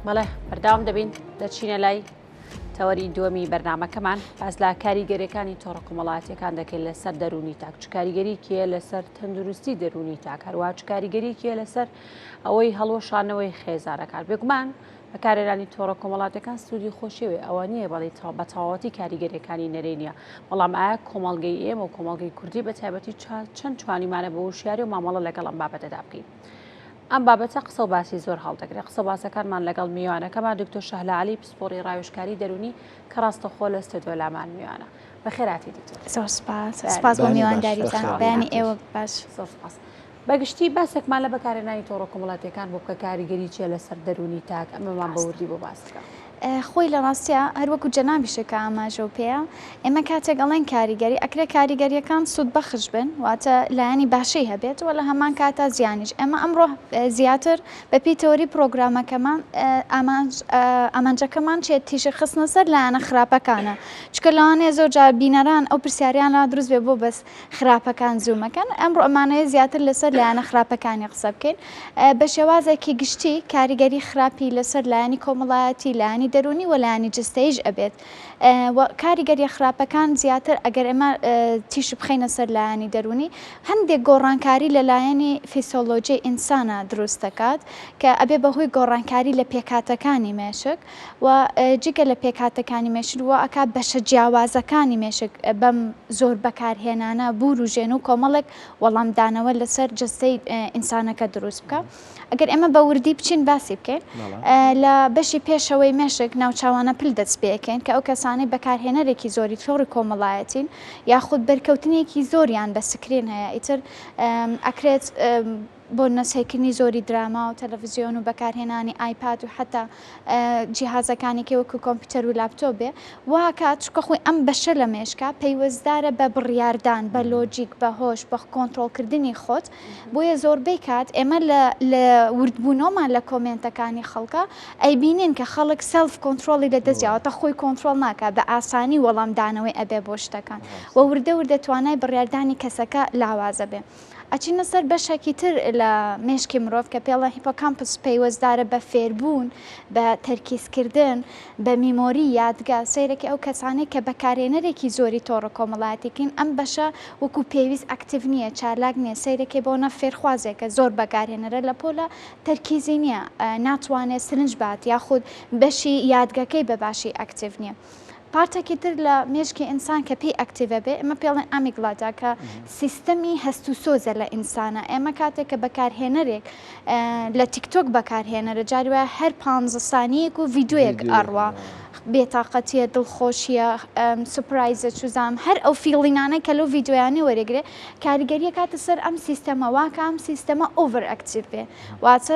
بەڵێ بەردەوام دەبین دەچینە لای تەوەری دووەمی بەرنمەکەمان باس لە کاریگەریەکانی تۆڕە کۆمەڵاتیەکان دەکەین لەسەر دەرونی تاک چ کاریگەری کێ لەسەر تەندروستی دەرونی تاک هەروە چ کاریگەری کێ لەسەر ئەوەی هەڵوەشانەوەی خێزانەکان بێگومان بەکارهێنانی تۆڕە کۆمەڵاتیەکان سوودی خۆشیەوەی ئەوە نییە بەڵی بە تەواوەتی کاریگەریەکانی نەرێنیە بەڵام ئایا کۆمەڵگەی ئێمە و کۆمەڵگەی کوردی بە تایبەتی چەند توانیمانە بە وشیاری و مامەڵە لەگەڵ ئەم بابەتەدا بکەین ئەم بابەتە قسە و باسی زۆر هەڵدەگرێت قسە باسەکانمان لەگەڵ میوانەکەمان دکتۆر شەهلا عەلی پسپۆڕی ڕاوێژکاری دەروونی کە ڕاستەخۆ لە ستۆدیۆ لامان میوانە بەخێراتی دکتۆر زۆر سپاس سپاس بۆ میوانداریتان بەیانی ئێوە باش زۆر سپاس بەگشتی باسێکمان لە بەکارهێنانی تۆڕە کۆمەڵاتیەکان بۆ بکە کاریگەری چیە لەسەر دەروونی تاک ئەمەمان بە وردی بۆ باس بکە. خۆی لە ڕاستیا هەر وەکو جەنابیشت کە ئاماژەو پێیە ئێمە کاتێک ئەڵێن کاریگەری ئەکرێ کاریگەریەکان سوود بەخش بن واتە لایەنی باشەی هەبێت و لە هەمان کاتا زیانیش ئێمە ئەمڕۆ زیاتر بە پێی تەوەری پرۆگرامەکەمان ئامانج ئامانجەکەمان چێت تیشک خستنە سەر لایەنە خراپەکانە چونکە لەوانەیە زۆر جار بینەران ئەو پرسیاریان لا دروست بێ بۆ بەس خراپەکان زوو مەکەن، ئەمڕۆ ئەمانەوێت زیاتر لەسەر لایەنە خراپەکانی قسە بکەین. بە شێوازێکی گشتی کاریگەری خراپی لەسەر لایەنی کۆمەڵایەتی، لایەنی دەروونی و لایەنی جستەییش ئەبێت. و کاریگەریە خراپەکان زیاتر ئەگەر ئێمە تیشک بخەینە سەر لایەنی دەروونی، هەندێک گۆڕانکاری لە لایەنی فیسۆلۆجی ئینسانا دروست دەکات کە ئەبێ بە هۆی گۆڕانکاری لە پێکهاتەکانی مێشک. و جگە لە پێکهاتەکانی مێشک وا ئەکات بەشە جیاوازەکانی مێشک بەم زۆر بەکارهێنانە بوروژێن و کۆمەڵێک وەڵامدانەوە لەسەر جەستەی ئینسانەکە دروست بکە. ئەگەر ئێمە بە وردی بچین باسی بکەین لە بەشی پێشەوەی مێشک ناوچاوانە پل دەست پێکەین کە ئەو کەسانەی بەکارهێنەرێکی زۆری تۆڕی کۆمەڵایەتین یاخود بەرکەوتنێکی زۆریان بە screen هەیە ئیتر ئەکرێت بۆ نەسەیرکردنی زۆری دراما و تەلەفزیۆن و بەکارهێنانی ئایپاد و حەتا جیهازەکانی کە وەکو کۆمپیوتەر و لاپتۆپ بێ واکات چونکە خۆی ئەم بەشە لە مێشکە پەیوەستدارە بە بڕیاردان بە لۆجیک بە هۆش بە کۆنترۆڵکردنی خۆت بۆیە زۆربەی کات ئێمە لە لە وردبوونەوەمان لە کۆمێنتەکانی خەڵکە ئەیبینین کە خەڵک self control ی لە دەست یاوەتە خۆی کۆنترۆڵ ناکات بە ئاسانی وەڵامدانەوەی ئەبێ بۆ شتەکان و وردە وردە توانای بڕیاردانی کەسەکە لاوازە بێ. ئەچینە سەر بەشێکی تر لە مێشکی مرۆڤ کە پێڵە hippocampus پەیوەستدارە بە فێربوون، بە تەرکیزکردن، بە memory، یادگە، سەیرەکی ئەو کەسانەی کە بەکارهێنەرێکی زۆری تۆڕە کۆمەڵایەتیکین ئەم بەشە وەکو پێویست active نییە، چالاک نییە، سەیرەکەی بۆنە فێرخوازێکە زۆر بەکارهێنەرە لە پۆلە تەرکیزی نییە، ناتوانێت سرنج بات یاخود بەشی یادگەکەی بە باشی active نییە. پارتێکی تر لە مێشکی ئینسان کە پێی active ە بێ ئێمە پێڵێن amygdala کە سیستەمی هەست و سۆزە لە ئینسانە ئێمە کاتێک کە بەکارهێنەرێک لە تیکتۆک بەکارهێنەرە جاری وایە هەر پ سانیەک و ڤیدیۆیەک ئەڕوا بێتاقەتیە دڵخۆشیە surprise ە چوزام هەر ئەو feeling انە کە لەو ڤیدیۆیانە وەرەگرێ کاریگەریە کاتە سەر ئەم سیستەمە واکە ئەم سیستەمە over active بێ واتە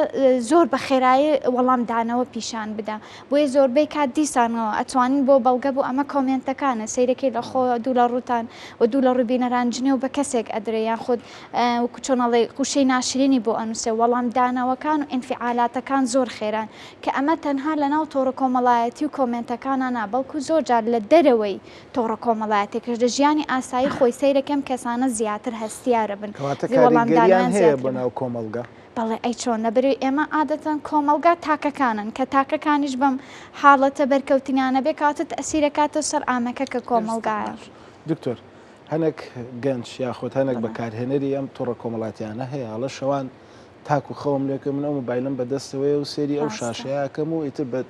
زۆر بە خێرایی وەڵامدانەوە پیشان بدا بۆیە زۆربەی کات دیسانەوە ئەتوانین بۆ بەڵگە بۆ ئەمە کۆمێنتەکانە سەیرەکەی لە خۆ دوو لە ڕووتان و دوو لە ڕووی بینەران جنێو بە کەسێک ئەدرێ یان خود وەکو چۆن ئەڵێ وشەی ناشرینی بۆ ئەنووسێ وەڵامدانەوەکان و ئینفعالاتەکان زۆر خێران کە ئەمە تەنها لە ناو تۆڕە کۆمەڵایەتی و کۆمێنتەکانا نا بەڵکو زۆر جار لە دەرەوەی تۆڕە کۆمەڵایەتیەکەش لە ژیانی ئاسایی خۆی سەیرەکەم کەسانە زیاتر هەستیارە بن کەواتە کاریگەریان وەڵامدانەوەیان هەیە زیاتر بۆ بن. ناو کۆمەڵگە؟ بەڵێ ئەی چۆن لەبەرئەوەی ئێمە عادەتەن کۆمەڵگا تاکەکانن کە تاکەکانیش بەم حاڵەتە بەرکەوتنیانە بێ کەواتە تەئسیرەکاتە سەر عامەکە کە کۆمەڵگایە. دکتۆر هەنێک گەنج یاخود هەنێک بەڵێ. بەکارهێنەری ئەم تۆڕە کۆمەڵاتیانە هەیە ئەڵێ شەوان تاکو خەوم لێکە من ئەو مۆبایلم بەدەستەوەیە و سێری ئەو ڕاستە. شاشەیە ئەکەم و ئیتر بە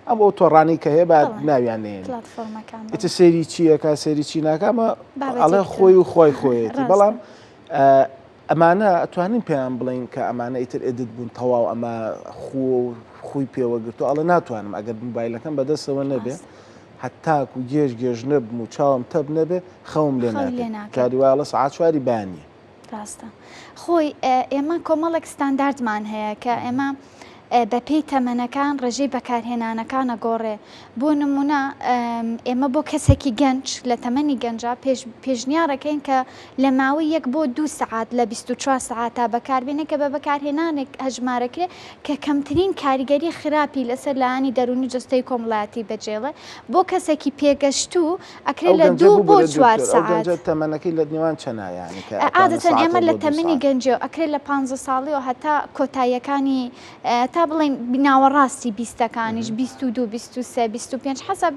ئەم ئەو تۆڕانەی کە هەیە با بەڵێ. ناویان نەهێنین پلاتفۆرمەکان بەڵێ. ئیتر سێری چی ئەکا سێری چی ناکا ئەمە ئەڵێ بابەتێکی ترە. خۆی و خوای خۆیەتی ڕاستە. بەڵام ئەمانە ئەتوانین پێیان بڵێین کە ئەمانە ئیتر edit بوون تەواو ئەمە خووە و خووی پێوە گرتووە ئەڵێ ناتوانم ئەگەر موبایلەکەم بەدەستەوە نەبێ هەتاکو گێژ گێژ نەبم و چاوم تەپ نەبێ خەوم لێ ناکەوێ جاری وایە ئەڵێ سەعات چواری بەیانییە. ڕاستە خۆی ئێمە کۆمەڵێک ستانداردمان هەیە کە ئێمە بەپێی تەمەنەکان ڕێژەی بەکارهێنانەکان ئەگۆڕێ، بۆ نموونە ئێمە بۆ کەسێکی گەنج لە تەمەنی گەنجا پێشنیارەکەین کە لە ماوەی یەک بۆ دوو سەعات لە 24 سەعاتا بەکاربێنێ کە بە بەکارهێنانێک هەژمارەکرێ کە کەمترین کاریگەری خراپی لەسەر لایەنی دەروونی جەستەی کۆمەڵایەتی بەجێڵێ بۆ کەسێکی پێگەشتوو ئەکرێ ئەو لە گەنجە دوو بۆ ببورە چوار دکتۆر ئەو سەعات. گەنجە تەمەنەکەی لە نێوان چەنە یانی کە ئەتوانێ عادەتەن ئێمە سەعاتێک لە بۆ دوو تەمەنی سەعات؟ گەنجیەوە ئەکرێ لە پانزە ساڵیەوە هەتا کۆتاییەکانی تا. هەتا بڵێین ناوەڕاستی بیستەکانیش 22 23 25 حەسەب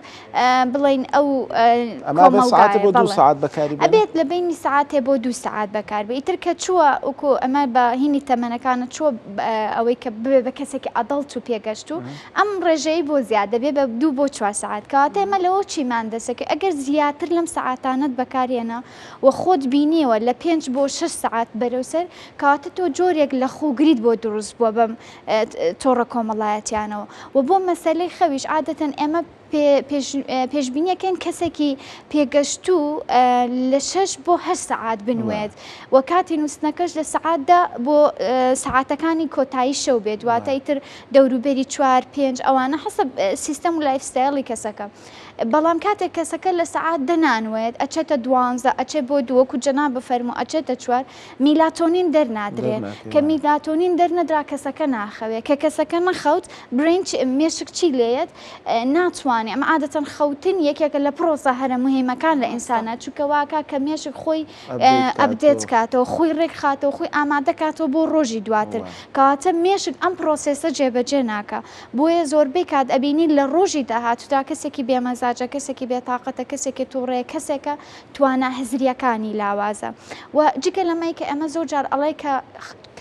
بڵێین ئەو ئەمە بە سەعاتێ بۆ دوو سەعات بەکاری بێنن؟ ئەبێت لە بەینی سەعاتێ بۆ دوو سەعات بەکار بێ ئیتر کە چووە وەکو ئەمە بە هینی تەمەنەکانە چووە ئەوەی کە ببێ بە کەسێکی adult و پێگەشتوو ئەم ڕێژەی بۆ زیاد دەبێ بە دوو بۆ چوار سەعات کەواتە ئێمە لەوە چیمان دەسەکە ئەگەر زیاتر لەم سەعاتانەت بەکارهێنا و خۆت بینیەوە لە پێنج بۆ شەش سەعات بەرەو سەر کەواتە تۆ جۆرێک لە خووگریت بۆ دروست بووە بەم تۆڕە کۆمەڵایەتیانەوە و بۆ مەسەلەی خەویش عادەتەن ئێمە پێشبینیەکەین کەسێکی پێگەشتوو لە شەش بۆ هەشت سەعات بنوێت و کاتی نووستنەکەش لە سەعات دە بۆ سەعاتەکانی کۆتایی شەو بێت واتە ئیتر دەوروبەری چوار پێنج ئەوانە حەسەب سیستەم و lifestyle ی کەسەکە. بەڵام کاتێک کەسەکە لە سەعات دە نانوێت ئەچێتە دوانزە ئەچێ بۆ دوو وەکو جەناب بفەرموو ئەچێتە چوار میلاتۆنین دەرنادرێ کە میلاتۆنین دەرنەدرا کەسەکە ناخەوێ کە کەسەکە نەخەوت brain مێشک چی لێیەت ناتوانێ ئەمە عادەتەن خەوتن یەکێکە لە پرۆسە هەرە مهمەکان لە ئینسانە چونکە واکا کە مێشک خۆی update کاتەوە خۆی ڕێکخاتەوە خۆی ئامادە کاتەوە بۆ ڕۆژی دواتر کەواتە مێشک ئەم پرۆسێسە جێبەجێ ناکا بۆیە زۆربەی کات ئەبینی لە ڕۆژی داهاتوودا کەسێکی بێ مەزاجە، کەسێکی بێ تاقەتە، کەسێکی توڕەیە، کەسێکە توانا هزرییەکانی لاوازە و جگە لەمەی کە ئێمە زۆر جار ئەڵێ کە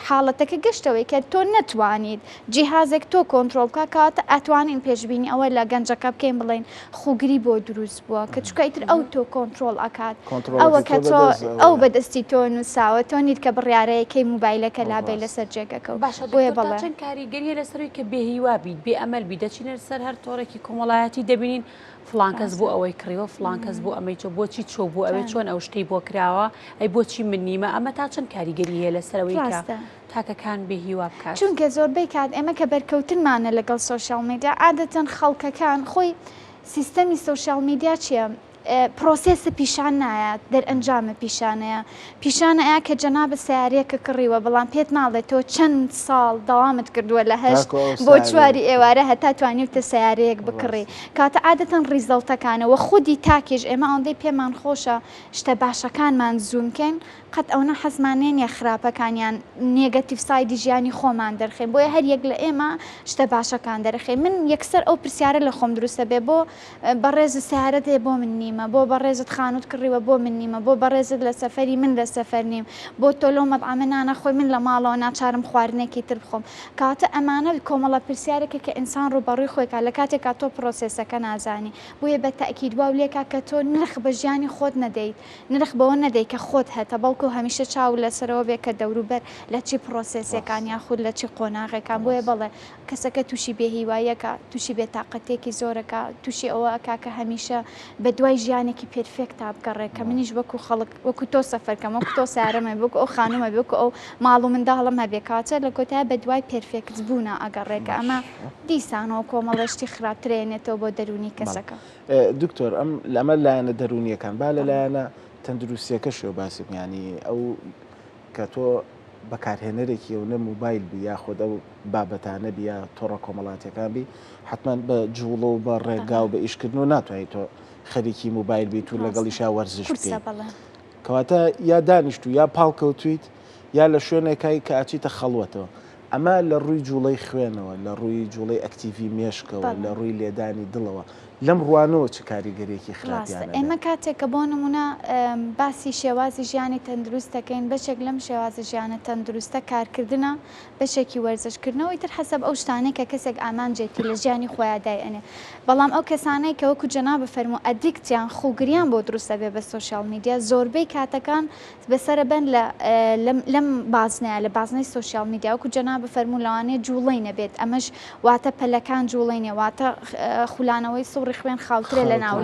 حاڵەتەکە گەشتەوەی کە تۆ نەتوانیت جیهازێک تۆ کۆنترۆڵ بکە کەواتە ئەتوانین پێشبینی ئەوە لە گەنجەکە بکەین بڵێین خوگری بۆ دروست بووە کە چونکە ئیتر ئەو تۆ کۆنترۆڵ ئەکات ئەوە کە تۆ ئەو بەدەستی تۆ نووساوە تۆ نیت کە بڕیارەیە کەی موبایلەکە لابەی لەسەر جێگەکە و باشە بۆیە دکتۆر تا بەڵێ. چەند کاریگەریە لەسەرەوەی کە بێهیوا بیت بێ ئەمەل بیت دەچینە سەر هەر تۆڕێکی کۆمەڵایەتی دەبینین فڵان کەس بۆ ئەوەی کڕیوە فڵان کەس بۆ ئەمەی چۆ بۆچی چۆ بۆ ئەوێ چۆن ئەو شتەی بۆ کراوە ئەی بۆچی من نیمە ئەمە تا چەند کاریگەری هەیە لەسەرەوەی کە ڕاستە. تاکەکان بێ هیوا بکات؟ چونکە زۆربەی کات ئێمە کە بەرکەوتنمانە لەگەڵ سۆشیال میدیا عادەتەن خەڵکەکان خۆی سیستەمی سۆشیال میدیا چیە پرۆسێسە پیشان نایات دەرئەنجامە پیشانەیە پیشانەیە کە جەنابت سەیارەیەکە کڕیوە بەڵام پێت ناڵێت تۆ چەند ساڵ دەوامت کردووە لە هەشت بۆ چواری ئێوارە هەتا توانیوتە سەیارەیەک بکڕی کاتە عادەتەن result ەکانە وە خودی تاکیش ئێمە ئەوەندەی پێمان خۆشە شتە باشەکانمان زووم کەین قەت ئەونە حەزمان لێ نیە خراپەکان یان negative side ی ژیانی خۆمان دەرخەین بۆیە هەر یەک لە ئێمە شتە باشەکان دەرخەین من یەکسەر ئەو پرسیارە لە خۆم دروستە بێ بۆ بەڕێزت سەیارەت هەیە بۆ من نیمە بۆ بەڕێزت خانوت کڕیوە بۆ من نیمە بۆ بەڕێزت لە سەفەری من لە سەفەر نیم بۆ تۆ لەو مەتعەمە نانەخۆی من لە ماڵەوە ناچارم خواردنێکی تر بخۆم کەواتە ئەمانە کۆمەڵە پرسیارێکە کە ئینسان ڕووبەڕووی خۆی کا لە کاتێکا تۆ پرۆسێسەکە نازانی بۆیە بە تەئکید واو لێکا کە تۆ نرخ بە ژیانی خۆت نەدەیت نرخ بەوە نەدەی کە خۆت هەتە بەڵکو هەمیشە چاوت لەسەرەوە بێ کە دەوروبەر لە چی پرۆسێسێکان یاخود لە چی قۆناغێکان بۆیە بەڵێ کەسەکە تووشی بێهیواییەکە تووشی بێتاقەتیەکی زۆرەکە تووشی ئەوە ئەکا کە هەمیشە بە دوای ژیانێکی perfect ا بگەڕێ کە منیش وەکو خەڵک وەکو تۆ سەفەر کەم وەکو تۆ سەیارەم هەبێ وەکو ئەو خانووم هەبێ وەکو ئەو ماڵ و منداڵم هەبێ کەواتە لە کۆتاییا بە دوای perfect بوونا ئەگەڕێ کە ئەمە دیسانەوە کۆمەڵێ شتی خراپتر ئەیەنێتەوە بۆ دەروونی کەسەکە. دکتۆر ئەم ئەمە لایەنە دەروونیەکان با لە لایەنە تەندروستیەکەشەوە باسی بکەین یانی ئەو کە تۆ بەکارهێنەرێکی ئەو نە موبایل بی یاخود ئەو بابەتانە بی یا تۆڕە کۆمەڵاتیەکان بی حتمما بە جوڵە و بە ڕێگا و بە ئیشکردن و ناتوانیت تۆ خەریکی موبایل بیت و لەگەڵیشا وەرزش بکەیت کەواتە یا دانیشتوو یا پاڵکەوتویت یا لە شوێنێکای کە ئەچیتە خەڵوەتەوە ئەمە لە ڕووی جوڵەی خوێنەوە، لە ڕووی جوڵەی ئەکتیڤی مێشکەوە، لە ڕووی لێدانی دڵەوە، لەم ڕوانەوە چ کاریگەرییەکی ڕاستە خراپیان ئەبێ؟ ئێمە کاتێک کە بۆ نموونە باسی شێوازی ژیانی تەندروست دەکەین، بەشێک لەم شێوازە ژیانە تەندروستە کارکردنە، بەشێکی وەرزشکردنە و ئیتر حەسەب ئەو شتانەی کە کەسێک ئامانجێتی لە ژیانی خۆیا دایئەنێ. بەڵام ئەو کەسانەی کە وەکو جەنابت فەرموو addict یان خووگریان بۆ دروست ئەبێ بە سۆشیال میدیا زۆربەی کاتەکان بەسەرە بەن لە لەم بازنەیە لە بازنەی سۆشیال میدیا وەکو جەنابت فەرموو لەوانەیە جوڵەی نەبێت ئەمەش واتە پەلەکان جوڵەی نیە واتە خولانەوەی سوڕی خوێن خاوترە لەناو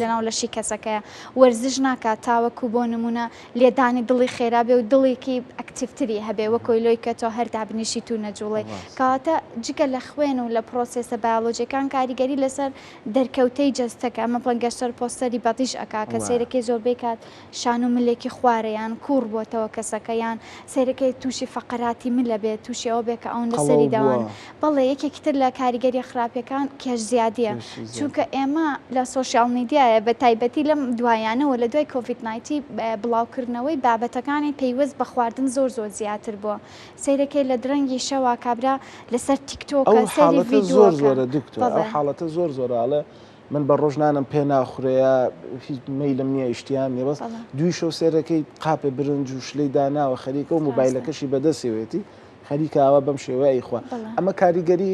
لەناو لەشی کەسەکەیە وەرزش ناکات تاوەکو بۆ نمونە لێدانی دڵی خێرا بێ و دڵێکی active تری هەبێ وەکۆی لۆی کە تۆ هەر دابنیشیت و نەجوڵێی کەواتە جگە لە خوێن و لە پرۆسێسە بایۆلۆجیەکان کاریگەری لەسەر دەرکەوتەی جەستەکە ئەمە بڵێن گەشتەر posture ی body ش ئەکا کە سەیرەکەی زۆربەی کات شان و ملێکی خوارە یان کووڕ بۆتەوە کەسەکە یان سەیرەکەی تووشی فەقەراتی ملە بێت تووشی ئەوە بێت کە ئەوەندە قەڵەو سەری داوان بووە. بەڵێ یەکێکی تر لە کاریگەریە خراپەکان کێش زیادیە کێشی زیاد. چونکە. ئێمە لە سۆشیال میدیایە بە تایبەتی لەم دوایانەوە لە دوای کۆڤید nineteen بڵاوکردنەوەی بابەتەکانی پەیوەست بە خواردن زۆر زۆر زیاتر بووە سەیرەکەی لە درەنگی شەوا کابرا لەسەر تیکتۆکە ئەو سەیری حاڵەتە زۆر ڤیدیۆکە زۆرە دکتۆر ئەو بەڵێ. حاڵەتە زۆر زۆرە ئەڵێ من بە ڕۆژ نانم پێ ناخورێ یا هیچ مەیلم نییە ئیشتیام نییە بەس بەڵێ. دووی شەو سەیرەکەی قاپێ برنج و شلەی داناوە خەریکە و ڕاستە. مۆبایلەکەشی بەدەستێوێتی خەریکە ئاوا بەم شێوەیە ئەیخوا بەڵێ. ئەمە کاریگەری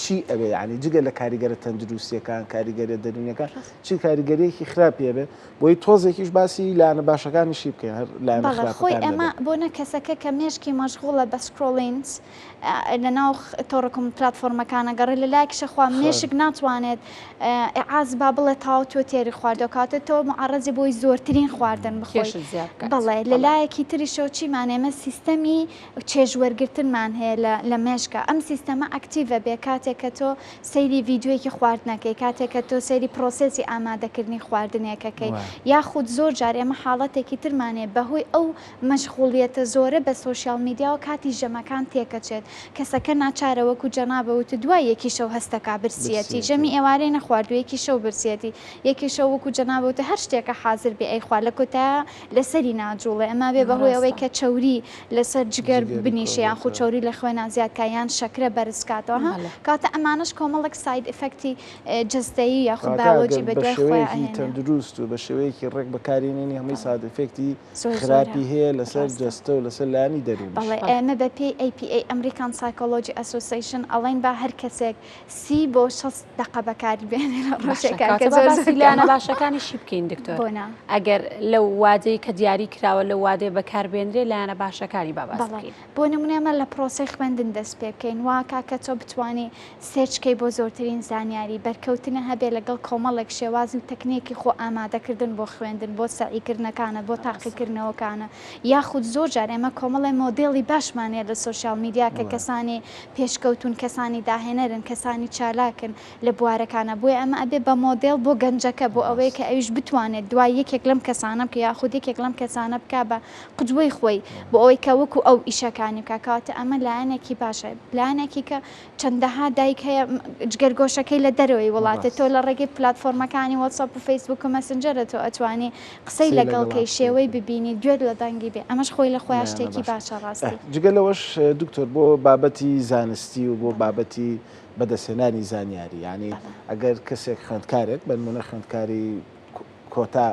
چی ئەبێ یانی جگە لە کاریگەرە تەندروستیەکان کاریگەریە دەروونیەکان چی کاریگەریەکی خراپی ئەبێ بۆی تۆزێکیش باسی لایەنە باشەکانیشی بکەین هەر لایەنە بەڵێ خۆی خراپەکان ئێمە نەبێ. بۆ نە کەسەکە کە مێشکی مەشغوڵە بە scrolling لە ناو تۆڕە کۆم پلاتفۆرمەکانە گەڕێ لە لایەکیشە خوا مێشک ناتوانێت ئیعاز با بڵێ تەواو تۆ تێری خواردەوە کاتێ تۆ معەڕەزی بۆی زۆرترین خواردن بخۆی کێشت زیاد بکات بەڵێ لە بەڵێ. لایەکی تریشەوە چیمان ئێمە سیستەمی چێژ وەرگرتنمان هەیە لە لە مێشکا ئەم سیستەمە active ئەبێ کاتێک کە تۆ سەیری ڤیدیۆیەکی خواردنەکەی کاتێک کە تۆ سەیری process ی ئامادەکردنی خواردنێکەکەی یاخود زۆر جار ئێمە حاڵەتێکی ترمان هەیە بەهۆی ئەو مەشغوڵیەتە زۆرە بە سۆشیال میدیاوە کاتی ژەمەکان تێکەچێت کەسەکە ناچارە وەکو جەنابە وتت دوای یەکی شەو هەستەکا برسیەتی ژەمی ئێوارەی نەخواردوە یەکی شەو برسیەتی یەکی شەو وەکو جەنابە وتت هەر شتێکە حازر بێ ئەیخوا لە کۆتایە لەسەری ناجوڵێ ئەمە بێ بەهۆی ئەوەی کە چەوری لەسەر جگەر بنیشێ یاخود چەوری لە خوێنا زیاد کا یان شەکرە بەرز کاتەوە ها کەواتە ئەمانەش کۆمەڵێک side effect ی جەستەیی یاخود بایۆلۆجی بەدوای خۆیان ئەهێنێ. تەندروست و بە شێوەیەکی ڕێک بەکاری نێنی هەمووی side effect ی خراپی هەیە لەسەر جەستە و لەسەر لایەنی دەروونیش. بەڵێ ئێمە بە پێی APA American Psychology Association ئەڵێین با هەر کەسێک 30 بۆ 60 دەقە بەکاری بێنێ لە ڕۆژێکا کە زۆر باسی لایەنە باشەکانیشی بکەین دکتۆر ئەگەر لەو وادەی کە دیاری کراوە لەو وادەیە بەکاربێنرێ لایەنە باشەکانی با باس بکەین. بۆ نمونە ئێمە لە پرۆسەی خوێندن دەست پێ بکەین وا کاکە تۆ بتوانی search کەی بۆ زۆرترین زانیاری، بەرکەوتنە هەبێ لەگەڵ کۆمەڵێک شێواز و تەکنیکی خۆ ئامادەکردن بۆ خوێندن، بۆ سەعیکردنەکانت، بۆ تاقیکردنەوەکانت، یاخود زۆر جار ئێمە کۆمەڵێ مۆدێڵی باشمان هەیە لە سۆشیال میدیا کە کەسانی پێشکەوتوون، کەسانی داهێنەرن، کەسانی چالاکن لە بوارەکانا، بۆیە ئەمە ئەبێ بە مۆدێڵ بۆ گەنجەکە بۆ ئەوەی کە ئەویش بتوانێت دوای یەکێک لەم کەسانە بکە یاخود یەکێک لەم کەسانە بکا بە قودوەی خۆی بۆ ئەوەی کە وەکو ئەو ئیشەکانی بکا، کەواتە ئەمە لایەنێکی باشە، لایەنێکی کە چەندەها دایک هەیە جگەرگۆشەکەی لە دەرەوەی وڵاتە تۆ لە ڕێگەی پلاتفۆرمەکانی وەتسئەپ و فەیسبوک و مەسنجەرە تۆ ئەتوانی قسەی لەگەڵ کەی شێوەی ببینی گوێت لە دەنگی بێ ئەمەش خۆی لە خۆیا شتێکی باشە ڕاستی. جگە لەوەش دکتۆر بۆ بابەتی زانستی و بۆ بابەتی بەدەستهێنانی زانیاری یانی ئەگەر کەسێک خوێندکارێک بەنمونە خوێندکاری کۆتا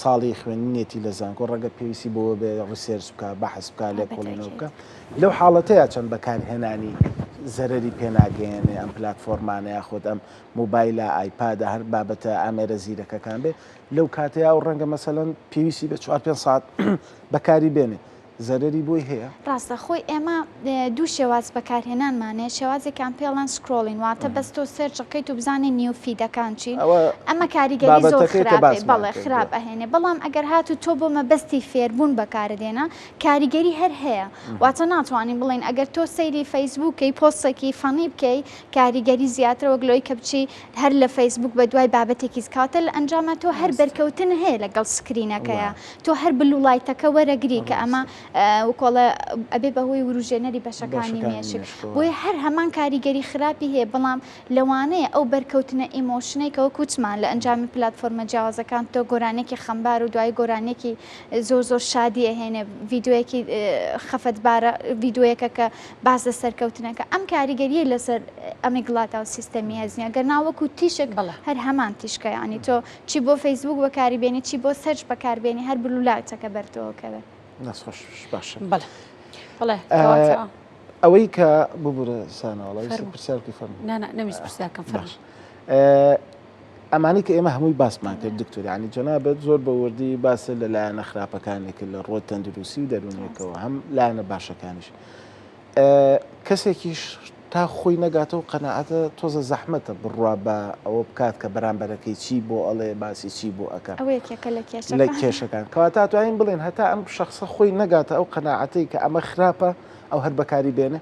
ساڵی خوێندنێتی لە زانکۆ ڕەنگە پێویستی بەوە بێ research بکا بەحس بکا لێکۆڵینەوە بکا لەو حاڵەتەیا چەند بەکارهێنانی زەرەری پێ ناگەیەنێ ئەم پلاتفۆرمانە یاخود ئەم مۆبایلە ئایپادە هەر بابەتە ئامێرە زیرەکەکان بێ لەو کاتەیا و ڕەنگە مەسەلەن پێویستی بە چوار پێنج ساعت بەکاری بێنێ زەرەری بۆی هەیە؟ ڕاستە خۆی ئێمە دوو شێواز بەکارهێنانمان هەیە شێوازێکیان پێڵێن scrolling واتە بەس تۆ search ئەکەیت و بزانی new feed ەکان چین ئەمە کاریگەری زۆر خراپی بەڵێ خراپ ئەهێنێ بەڵام ئەگەر هاتوو تۆ بۆ مەبەستی فێربوون بەکارت هێنا کاریگەری هەر هەیە واتە ناتوانین بڵێین ئەگەر تۆ سەیری فەیسبووکەی پۆستێکی funny بکەی کاریگەری زیاترە وەک لەوەی کە بچی هەر لە فەیسبووک بە دوای بابەتێکی کاتە لە ئەنجاما تۆ هەر بەرکەوتن هەیە لەگەڵ screen ەکەیە تۆ هەر blue light ەکە وەرەگری کە ئەمە وکۆڵە ئەبێ بەهۆی وروژێنەری بەشەکانی مێشک بۆیە هەر هەمان کاریگەری خراپی هەیە بەڵام لەوانەیە ئەو بەرکەوتنە emotion ەی کە وەکو وتمان لە ئەنجامی پلاتفۆرمە جیاوازەکان تۆ گۆرانیەکی خەمبار و دوایی گۆرانیەکی زۆر زۆر شادی ئەهێنێ ڤیدیۆیەکی خەفەتبارە ڤیدیۆیەکە کە باس لە سەرکەوتنەکە ئەم کاریگەریەی لەسەر ئەمیگلاتا و سیستەمی هەزمی ئەگەر نا وەکو تیشک هەر هەمان تیشکە یانی تۆ چی بۆ فەیسبوک بەکاری بێنی چی بۆ search بەکار بێنی هەر blue light ەکە بەر تۆ ئەکەوێ. دەست خۆش باشە. بەڵێ بەڵێ کەواتە ئەوەی کە ببورە سانا وەڵا ویستم پرسیار بکەی فەرموو. نا نا نەمویست پرسیار بکەم فەرموو. باش ئەمانەی کە ئێمە هەمووی باسمان کرد دکتۆر یانی جەنابت زۆر بە وردی باست لە لایەنە خراپەکانی کرد لە ڕووە تەندروستی و دەروونیەکەوە هەم لایەنە باشەکانیش کەسێکیش تا خۆی نەگاتەوە قەناعەتە تۆزە زەحمەتە بڕوا بە ئەوە بکات کە بەرامبەرەکەی چی بۆ ئەڵێ باسی چی بۆ ئەکا ئەوە یەکێکە لە کێشەکان. لە کێشەکان کەواتە ئەتوانین بڵێین هەتا ئەم شەخسە خۆی نەگاتە ئەو قەناعەتەی کە ئەمە خراپە ئەو هەر بەکاری بێنێ؟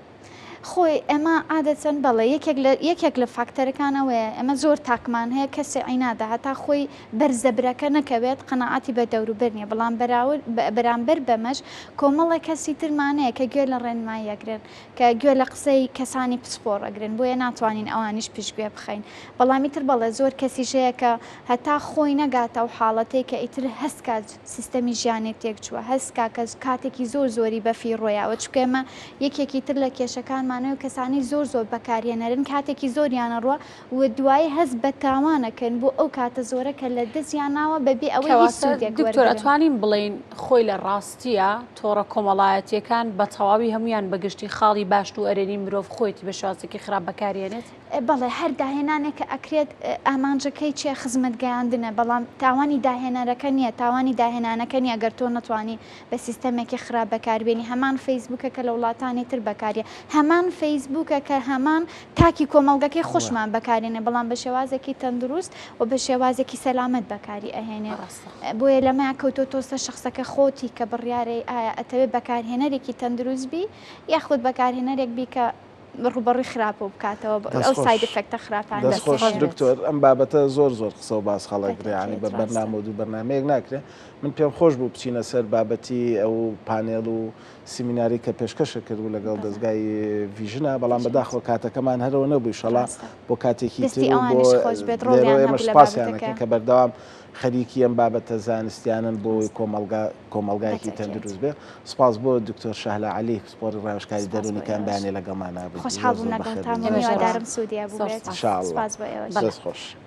خۆی ئێمە عادەتەن بەڵێ یەکێک لە یەکێک لە فاکتەرەکان ئەوەیە ئێمە زۆر تاکمان هەیە کەسێ عینادە هەتا خۆی بەر زەبرەکە نەکەوێت قەناعەتی بە دەوروبەر نیە بەڵام بەراورد بەرامبەر بەمەش کۆمەڵێک کەسی ترمان هەیە کە گوێ لە ڕێنمایی ئەگرن کە گوێ لە قسەی کەسانی پسپۆڕ ئەگرن بۆیە ناتوانین ئەوانیش پشتگوێ بخەین بەڵام ئیتر بەڵێ زۆر کەسیش هەیە کە هەتا خۆی نەگاتە ئەو حاڵەتەی کە ئیتر هەست کات سیستەمی ژیانی تێکچووە هەست کا کە کاتێکی زۆر زۆری بەفیڕۆیاوە چونکە ئێمە یەکێکی تر لە کێشەکانمانەوە کەسانی زۆر زۆر بەکارهێنەرن کاتێکی زۆریان ئەڕوا و دوایی هەست بە تاوان ئەکەن بۆ ئەو کاتە زۆرە کە لە دەستیان ناوە بەبێ ئەوەی هیچ کەواتە سوودێک دکتۆر وەرگرن. ئەتوانین بڵێین خۆی لە ڕاستییا تۆڕە کۆمەڵایەتییەکان بە تەواوی هەموویان بە گشتی خاڵی باشت و ئەرێنی مرۆڤ خۆیەتی بە شێوازێکی خراپ بەکاریێنێت؟ بەڵێ هەر داهێنانێک کە ئەکرێت ئامانجەکەی چیە خزمەت گەیاندنە بەڵام تاوانی داهێنەرەکە نیە تاوانی داهێنانەکە نیە گەر تۆ نەتوانی بە سیستەمێکی خراپ بەکاربێنی هەمان فەیسبوکە کە لە وڵاتانی تر بەکاریە هەمان فەیسبوکە کە هەمان تاکی کۆمەڵگەکەی خۆشمان بەکارێنێ بەڵام بە شێوازێکی تەندروست و بە شێوازێکی سەلامەت بەکاری ئەهێنێ بۆیە لەمەیا کەوتۆتۆسە شەخسەکە خۆتی کە بڕیارەی ئایا ئەتەوێ بەکارهێنەرێکی تەندروست بی یاخود بەکارهێنەرێک بی کە ڕووبەڕووی خراپە بکاتەوە ئەو side effect ە خراپانە. دەست خۆش دکتۆر ئەم بابەتە زۆر زۆر قسە و باس هەڵەگرێ یانی بە بەرنامە و دوو بەرنامەیەک ناکرێ من پێم خۆش بوو بچینە سەر بابەتی ئەو پانێڵ و سیمیناری کە پێشکەشە کرد بوو لەگەڵ دەزگای ڤیژنە بەڵام بەداخەوە کاتەکەمان هەرەوە نەبوو ئیشەڵا بۆ کاتێکی تر و بۆ لێرەوە ئێمەش سوپاسیان ئەکەین کە بەردەوام خەریکی ئەم بابەتە زانستیانەن بۆ ئەوەی کۆمەڵگا کۆمەڵگایەکی تەندروست بێ. سوپاس بۆ دکتۆر شەهلا عەلی پسپۆڕی ڕاوێژکاری دەروونی کە ئەم بەیانیە لەگەڵمانا بوویت. خۆشحاڵ زۆر بووم زۆر بەخێر لەگەڵتان بێن. هیوادارم سوودی هەبووبێت. ان شاء اللە. سوپاس بۆ ئێوەش. دەست خۆش.